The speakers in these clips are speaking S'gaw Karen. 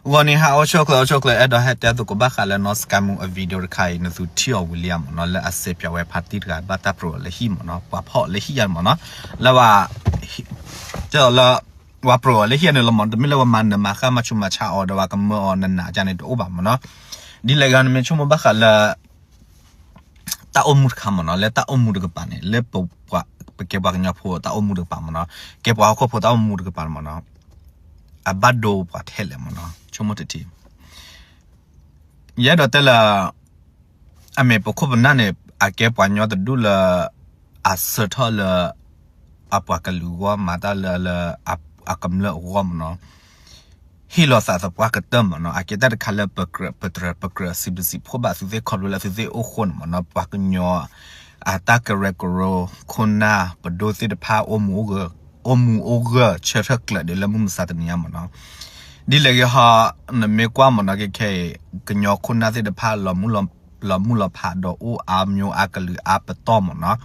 ဂီၤနံၤဟါ အိၣ်ဆူၣ်အိၣ်ချ့ အိၣ်ဆူၣ်အိၣ်ချ့ အဲၣ်ဒိးဟဲတဲသကိးဘၣ်ဃးလၢ နီၢ်စကါမူ အ video တခါအံၤ နသုထံၣ်အီၤဝံၤလံဧါမ့ၢ်နီၤ, လၢအစဲးပၠးဝဲဖါတံၢ်တဂၤဘၣ်တၢ်ပြိးအီၤလၢဟံၣ်မ့ၢ်နီၤ, ပှၤဖီၣ်အီၤလၢဟံၣ်ဧါမ့ၢ်နီၤ, လၢဝဲ တဲအီၤလၢ ပှၤပြိးအီၤလၢဟံၣ်န့ၣ်လီၤမ့ၢ်နီၤ, တမ့ၢ်လၢပှၤမၤနၢၤမၤဃၣ်မၤဆူးမၤဆါအီၤဒီးပှၤကမၢအီၤနးနးကန့ၣ်တအိၣ်ဘၣ်မ့ၢ်နီၤ, ဒ်လဲၣ်ဂ့ၤ နမ့ၢ်ဆိကမိၣ်ဘၣ်ဃးလၢ တၢ်အိၣ်မူတခါမ့ၢ်နီၤ, လၢတၢ်အိၣ်မူတကပၤန့ၣ် လၢပ ပကဲပှၤကညီဖိတၢ်အိၣ်မူတကပၤမ့ၢ်နီၤ, ကဲပှၤဟီၣ်ခိၣ်ဖိတၢ်အိၣ်မူတကပၤမ့ၢ်နီၤ, အဘၣ်ဒိပှၤထဲလဲၣ်မ့ၢ်နီၤ, ဆိကမိၣ်တထံၣ် ယအဲၣ်ဒိးတဲလၢ အမ့ၢ်ပခိၣ်ပနၢ်န့ၣ် အကဲပှၤကညီတဒူၣ်လၢ အဆၢထၢၣ်လၢ အပှၤကလုာ်အဂီၢ် မၤတၢ်လၢ လၢ အကမျၢၢ်အဂီၢ်မ့ၢ်နီၤ, ဟ့ၣ်လီၤသးသပှၢ်ကတၢၢ်မ့ၢ်နီၤ, အကဲတၢ်တခါလၢပကြၢး ပကြၢး ပကြၢးစံးဘျုးစံးဖှိၣ်ဘၣ်သုသ့ၣ် ခီဖျိလၢသုသ့ၣ်အိၣ်ဃိန့ၣ်မ့ၢ်နီၤ, ပှၤကညီ အတၢ်ကရၢကရိ ခိၣ်နၢ်ပဒိၣ်သ့ၣ်တဖၣ် အိၣ်မူအိၣ်ဂၢၢ် ဆၢထၢၣ်ကျၢၤဒံးလၢမုၢ်မဆါတနံၤညါမ့ၢ်နီၤ, ဒ်လဲၣ်ဂ့ၤဟီ နမ့ၢ်ကွၢ်မ့ၢ်နီၤ ခဲခဲအံၤ ကညီခိၣ်နၢ်သ့ၣ်တဖၣ် လီၤမုၢ်လီၤဖးဒီးအိၣ်အါမံၤအါကလုာ်အါပတီၢ်မ့ၢ်နီၤ,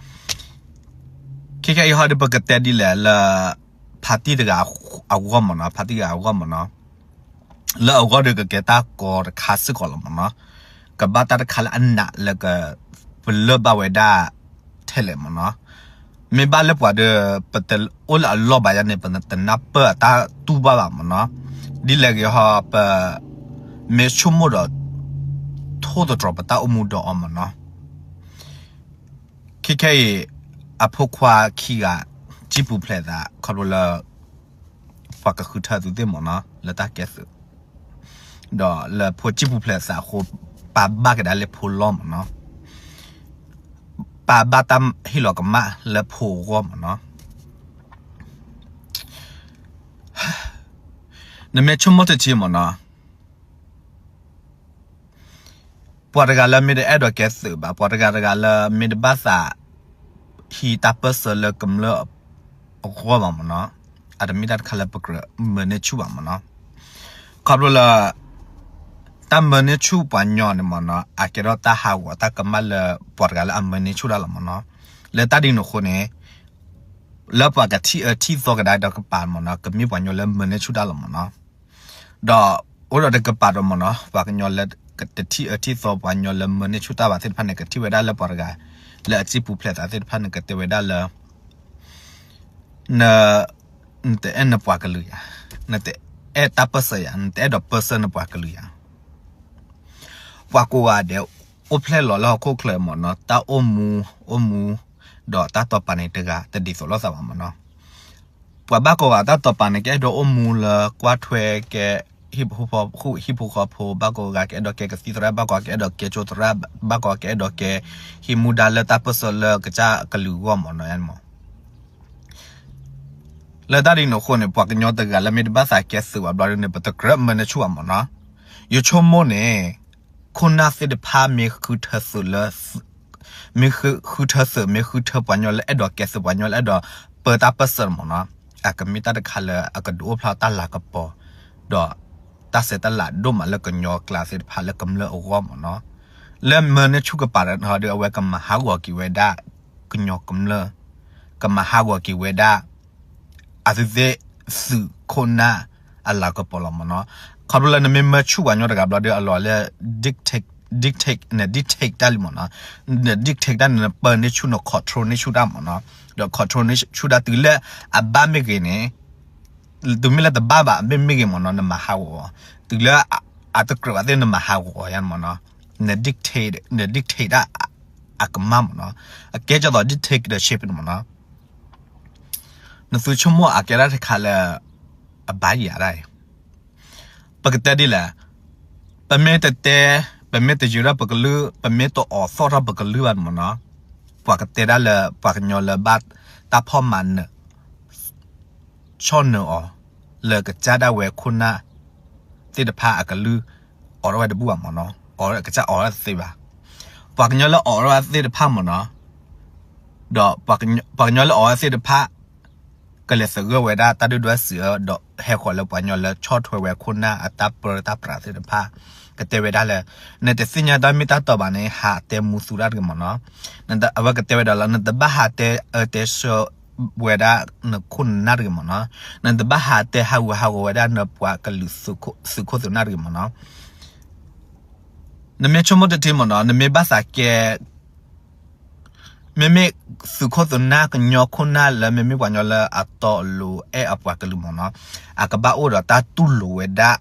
ခဲခဲအံၤဟီဒီးပကတဲဒ်လဲၣ်လၢ ဖါတံၢ်တဂၤအဂီၢ်မ့ၢ်နီၤ, ဖါတံၢ်တဂၤအဂီၢ်မ့ၢ်နီၤ, လၢအဂီၢ်ဒီးကကဲတၢ်ကီတခါစ့ၢ်ကီးလီၤမ့ၢ်နီၤ, ကဘၣ်တၢ်တခါလၢအနးလၢက ပလၢၢ်ဘၣ်ဝဲဒၣ်ထဲလဲၣ်မ့ၢ်နီၤ, မ့ၢ်ဘၣ်လၢပှၤဒီး ပတအိၣ်လၢအလီၢ်ဘၣ်ယါန့ၣ် ပတနၢ်ပၢၢ်အတၢ်တူၢ်ဘၣ်ဘၣ်မ့ၢ်နီၤ, ဒ်လဲၣ်ဂ့ၤဟီ ပ မ့ၢ်ဆိကမိၣ်ဒီး ထိၣ်သတြီၤပတၢ်အိၣ်မူဒီးအီၤမ့ၢ်နီၤ, ခဲခဲအံၤ အဖိခွါခံဂၤ စံၣ်ပူၤဖျဲးသး ခီဖျိလၢ ပှၤကဃုထၢသုသ့ၣ်မ့ၢ်နီၤ လၢတၢ်ကဲသုး, ဒီးလၢဖိစံၣ်ပူၤဖျဲးသးအဃိ ပာ်ဘၣ်ကဒါလၢဖိလီၢ်မ့ၢ်နီၤ, ပာ်ဘၣ်တၢ်ဟ့ၣ်လီၤကမၣ်လၢဖိအဂီၢ်မ့ၢ်နီၤ, နမ့ၢ်ဆိကမိၣ်တထံၣ်မ့ၢ်နီၤ ပှၤတဂၤလၢမ့ၢ်တအဲၣ်ဒိးကဲသုးဘၣ်, ပှၤတဂၤတဂၤလၢမ့ၢ်တဘၣ်သး ဟံးတၢ်ပၢၢ်ဆၢလၢကမျၢၢ်အဂီၢ်ဘၣ်မ့ၢ်နီၤ, အတမ့ၢ်တၢ်တခါလၢပကြၢးမၢန့ၢ်ဆူၣ်ဘၣ်မ့ၢ်နီၤ, ခီဖျိလၢ တၢ်မၢန့ၢ်ဆူၣ်ပှၤကညီန့ၣ်မ့ၢ်နီၤ အကဲထီၣ်တၢ်ဟးဂီၤတၢ်ကမၣ်လၢပှၤတဂၤလၢအမၢန့ၢ်ဆူၣ်တၢ်လီၤမ့ၢ်နီၤ, လၢတၢ်ဒ်န့ၣ်အဃိန့ၣ် လၢပှၤကထံၣ်အၢထံၣ်သီကဒါဒီးကပၤမ့ၢ်နီၤ ကမ့ၢ်ပှၤကညီလၢမၢန့ၢ်ဆူၣ်တၢ်လီၤမ့ၢ်နီၤ, ဒီးအိၣ်ဒီးတကပၤဒီးမ့ၢ်နီၤ ပှၤကညီလၢတထံၣ်အၢထံၣ်သီ ပှၤကညီလၢမၢန့ၢ်ဆူၣ်တၢ်ဘၣ်သ့ၣ်တဖၣ်န့ၣ် ကထံၣ်ဝဲဒၣ်လၢပှၤတဂၤ လၢအစံၣ်ပူၤဖျဲးသးသ့ၣ်တဖၣ်န့ၣ် ကတဲဝဲဒၣ်လၢ န နတအဲၣ်နပှၤကလုာ်ယၤ, နတအဲၣ်တၢ်ပၢၢ်ဆၢယၤ, နတအဲၣ်ဒိးပၢၢ်ဆၢနပှၤကလုာ်ယၤ, ပှၤကိးဂၤဒဲး အိၣ်ဖျဲၣ်လီၤလၢဟီၣ်ခိၣ်ချၢမ့ၢ်နီၤ တၢ်အိၣ်မူ အိၣ်မူ ဒီးတၢ်တီၤပာ်န့ၣ်တဂၤတဒ်သိးလိာ်သးဘၣ်မ့ၢ်နီၤ, ပှၤဘၣ်ကိးဂၤတၢ်တီၤပာ်န့ၣ် ကအဲၣ်ဒိးအိၣ်မူလၢကွၢ်ထွဲကဲ ဟံၣ်ဖိဃီဖိ ဘၣ်ကိးဂၤကအဲၣ်ဒိးကဲကသံၣ်သရၣ် ဘၣ်ကိးဂၤကအဲၣ်ဒိးကဲကၠိသရၣ် ဘၣ်ကိးဂၤကအဲၣ်ဒိးကဲ ဟံးမူဒါလၢတၢ်ပၢၢ်ဆၢလၢကစၢ်ကလုာ်အဂီၢ်မ့ၢ်နီၤ လၢတၢ်ဒ်န့ၣ်အဃိန့ၣ် ပှၤကညီတဂၤလၢမ့ၢ်တဘၣ်သးကဲသုးဘၣ်ဘျီဒ်န့ၣ် ပတကြၢးမၢန့ၢ်ဆူၣ်ဘၣ်မ့ၢ်နီၤ, ယဆိကမိၣ်န့ၣ် ခိၣ်နၢ်သ့ၣ်တဖၣ်မ့ၢ်ဃုထၢသုးလၢ မ့ၢ်ဃုထၢသုး မ့ၢ်ဃုထၢပှၤကညီလၢအဲၣ်ဒိးကဲသုး ပှၤကညီလၢအဲၣ်ဒိးပၢတၢ်ပၢၢ်ဆၢမ့ၢ်နီၤ, အကမ့ၢ်တၢ်တခါလၢအကဒုးအိၣ်ဖျါတၢ်လၤကပီၤ ဒီးတၢ်ဆဲးတၢ်လၤဒိၣ်မးလၢကညီကျါသ့ၣ်တဖၣ်လၢကမျၢၢ်အဂီၢ်မ့ၢ်နီၤ, လၢမၢန့ၢ်ဆူၣ်ကပၤဒီး အဝဲကမၤဟးဂီၤက့ၤဝဲဒၣ် ကညီကမျၢၢ် ကမၤဟးဂီၤက့ၤဝဲဒၣ် အသုသ့ၣ်သုးခိၣ်နၢ်အလၤကပီၤလီၤမ့ၢ်နီၤ, ခီဖျိလၢနမ့ၢ်မၢဆူၣ်ပှၤကညီတဂၤဘျီဒီးအလီၢ်လၢ dictate န dictate တၢ်လံမ့ၢ်နီၤ, န dictate တၢ်န့ၣ် နပၢန့ၢ်ဆူၣ် န control န့ၢ်ဆူၣ်တၢ်မ့ၢ်နီၤ, ဒီး control န့ၢ်ဆူၣ်တၢ်တုၤလၢအဘၣ်မ့ၢ်ဂ့ၤန့ၣ် တုၤမ့ၢ်လၢတဘၣ်ဘၣ် မ့ၢ်မ့ၢ်ဂ့ၤမ့ၢ်နီၤ နမၤဟးဂီၤအီၤ, တုၤလၢအတကြၢးဘၣ်သ့ၣ် နမၤဟးဂီၤအီၤယါမ့ၢ်နီၤ, န dictate န dictate တၢ်အကမၣ်မ့ၢ်နီၤ, အကဲကသိး dictatorship န့ၣ်မ့ၢ်နီၤ, နသုဆိကမိၣ်အကဲဒၣ်တခါလၢ အဘၣ်ယၤဒၣ်အံၤ ပကတဲဒ်လဲၣ်, ပမ့ၢ်တတဲ, ပမ့ၢ်တယုၢ်ထီၣ်ပကလုၢ်, ပမ့ၢ်တအိးသီၣ်ထီၣ်ပကလုၢ်ဘၣ်န့ၣ်မ့ၢ်နီၤ, ပှၤကတဲဒၣ်လၢပှၤကညီလၢဘၣ်တၢ်ဖီၣ်မၤနၢၤ ဆီၣ်နၢၤအီၤ လၢကစၢ်ဒၣ်ဝဲခိၣ်နၢ်သ့ၣ်တဖၣ်အကလုၢ် အိးထီၣ်ဝဲတဘူၣ်ဘၣ်မ့ၢ်နီၤ, အိးကစၢ်အိးထီၣ်တသ့ဘၣ်, ပှၤကညီလၢအိးထီၣ်ဝဲသ့ၣ်တဖၣ်မ့ၢ်နီၤ, ဒီးပှၤကညီလၢအိးထီၣ်သ့ၣ်တဖၣ် ကလဲၤသဂၢၢ်ဝဲဒၣ်တၢ်ဒုၣ်ဒွဲၣ်စံးအၢ ဒီးဟဲဃီၤလၢပှၤကညီလၢဆီၣ်ထွဲဝဲခိၣ်နၢ်အတၢ်ပၢတၢ်ပြးသ့ၣ်တဖၣ်, ကတဲဝဲဒၣ်လၢ နတသ့ၣ်ညါတၢ်မ့ၢ်တၢ်တီဘၣ်န့ၣ် ဟးတဲမူသူတၢ်တဂ့ၤမ့ၢ်နီၤ, အဝဲကတဲဝဲဒၣ်လၢ နတဘၣ်ဟးတဲအၢတဲဆၢ နတဘၣ်ဟးတဲဝဲဒၣ်နခိၣ်နနၢ်တဂ့ၤမ့ၢ်နီၤ, နတဘၣ်ဟးတဲဟးဂူာ်ဟးဂီၤဝဲဒၣ်နပှၤကလုာ်သုးခိၣ်သုးနၢ်တဂ့ၤမ့ၢ်နီၤ. နမ့ၢ်ဆိကမိၣ်တထံမ့ၢ်နီၤ, နမ့ၢ်ဘၣ်သးကဲ မ့မ့ၢ်သုးခိၣ်သုးနၢ်ကညီခိၣ်နၢ်လၢ မ့မ့ၢ်ပှၤကညီလၢအတီအလိၤအဲၣ်အပှၤကလုာ်မ့ၢ်နီၤ, အကဘၣ်အိၣ်ဒီးတၢ်တူၢ်လိာ်ဝဲဒၣ်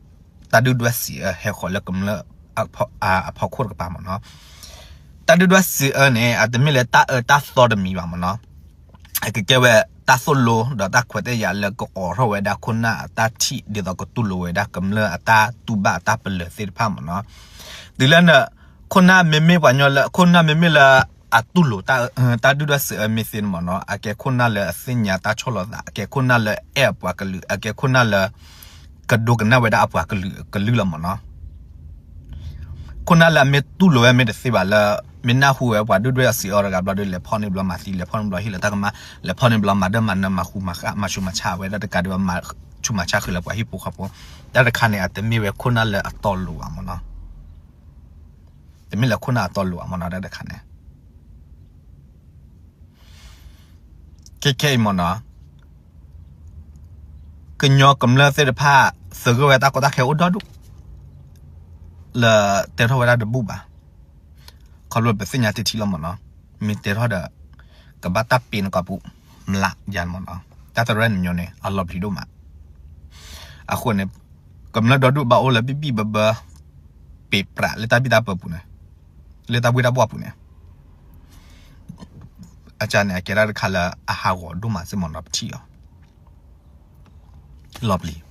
တၢ်ဒုၣ်ဒွဲၣ်စံးအၢဟဲဃီၤလၢကမျၢၢ်အဖီခိၣ်တကပၤမ့ၢ်နီၤ. တၢ်ဒုၣ်ဒွဲၣ်စံးအၢန့ၣ် အတမ့ၢ်လၢတၢ်အၢတၢ်သီတမံၤဘၣ်မ့ၢ်နီၤ. အကကဲဝဲတၢ်သိၣ်လိဒီးတၢ်ခွဲးတၢ်ယာ်လၢကအိးထီၣ်ဝဲဒၣ်ခိၣ်နၢ်အတၢ်ထံၣ် ဒ်သိးကတူၢ်လိာ်ဝဲဒၣ်ကမျၢၢ်အတၢ်တူၢ်ဘၣ်အတၢ်ပလၢၤသ့ၣ်တဖၣ်မ့ၢ်နီၤ. တုၤလၢန ခိၣ်နၢ်မ့မ့ၢ်ပှၤကညီလၢ ခိၣ်နၢ်မ့မ့ၢ်လၢအတူၢ်လိာ် တၢ်ဒုၣ်ဒွဲၣ်စံးအၢမ့ၢ်သ့န့ၣ်မ့ၢ်နီၤ, အကဲခိၣ်နၢ်လၢအသ့ၣ်ညါတၢ်ဆီၣ်လီၤသး, အကဲခိၣ်နၢ်လၢအဲၣ်အပှၤကလုာ်, အကဲခိၣ်နၢ်လၢ ကဒိကနၣ်ဝဲဒၣ်အပှၤကလုာ်အကလုၢ်လီၤမ့ၢ်နီၤ. ခိၣ်နၢ်လၢအမ့ၢ်တူၢ်လိာ်ဝဲမ့ၢ်တသ့ဘၣ်လၢ မ့ၢ်နၢ်ဟူဝဲပှၤဒုၣ်ဒွဲၣ်အစံးအၢတဂၤဘျီဒီး လဲၤဖီၣ်န့ၢ်ဘျီမၤသံ, လဲၤဖီၣ်န့ၢ်ဘျီဟ့ၣ်လီၤတၢ်ကမၣ်, လဲၤဖီၣ်န့ၢ်ဘျီမၤဒၢမၤနၢၤ မၤဃူမၤဃၣ် မၤဆူးမၤဆါဝဲဒၣ်တကးဒံးဘၣ် မၤဆူးမၤဆါဃုာ်လၢပှၤဟံၣ်ဖိဃီဖိ, တၢ်တခါန့ၣ် အတမ့ၢ်ဝဲခိၣ်နၢ်လၢအတီအလိၤဘၣ်မ့ၢ်နီၤ. တမ့ၢ်လၢခိၣ်နၢ်အတီအလိၤဘၣ်မ့ၢ်နီၤ တၢ်တခါန့ၣ် ခဲခဲအံၤမ့ၢ်နီၤ, ကညီကမျၢၢ်သ့ၣ်တဖၣ် သုးဂ့ၢ်ဝဲတၢ်ကီတၢ်ခဲအိၣ်ဒီဒူၣ် လၢတဲထီၣ်ဝဲဒၣ်တဘူၣ်ဘၣ်. ခီဖျိပသ့ၣ်ညါတထံၣ်လီၤမ့ၢ်နီၤ, မ့ၢ်တဲထီၣ်ဒီး ကဘၣ်တၢ်ပ့ၤနကီၢ်ပူၤ မျးယၤမ့ၢ်နီၤ, တၢ်တရဲၣ်နညီန့ၣ် အလီၤပျံၤဒိၣ်မး. အဃိန့ၣ် ကမျၢၢ်ဒီဒူၣ်ဘၣ်အိၣ်လၢဘံၣ်ဘံၣ်ဘၢဘၢ ပ့ၤပြးလၢတၢ်ဘံၣ်တၢ်ဘၢပူၤန့ၣ်, လၢတၢ်ဘှ့ၣ်တၢ်ဘှီၣ်ပူၤန့ၣ်, အကန့ၣ် အကဲဒၣ်တခါလၢအဟးဂီၤဒိၣ်မးစ့ၢ်မ့ၢ်နီၤ ပထံၣ်အီၤ လီၤပျံၤ.